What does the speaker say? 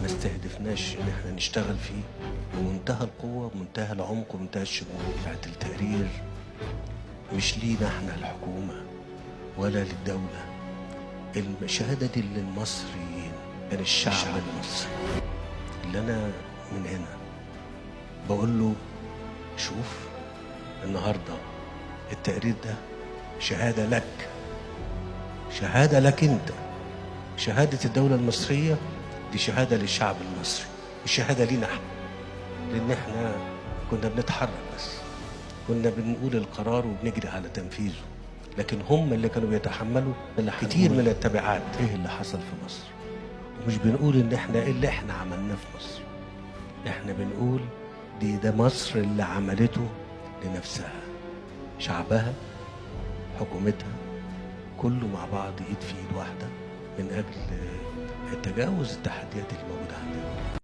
ما استهدفناش ان احنا نشتغل فيه بمنتهى القوة، بمنتهى العمق، ومنتهى الشمول. بتاعت التقرير مش لينا احنا الحكومة ولا للدولة، الشهادة دي للمصريين، كان الشعب المصري اللي انا من هنا بقول له شوف النهارده التقرير ده شهادة لك، شهادة لك انت، شهادة الدولة المصرية دي شهادة للشعب المصري، مش شهادة لينا احنا، لان احنا كنا بنتحرك بس، كنا بنقول القرار وبنجري على تنفيذه، لكن هم اللي كانوا بيتحملوا كتير من التبعات. ايه اللي حصل في مصر؟ ومش بنقول ان احنا ايه اللي احنا عملناه في مصر، احنا بنقول دي ده مصر اللي عملته لنفسها، شعبها، حكومتها، كله مع بعض ايد في ايد واحدة من اجل تجاوز التحديات الموجودة.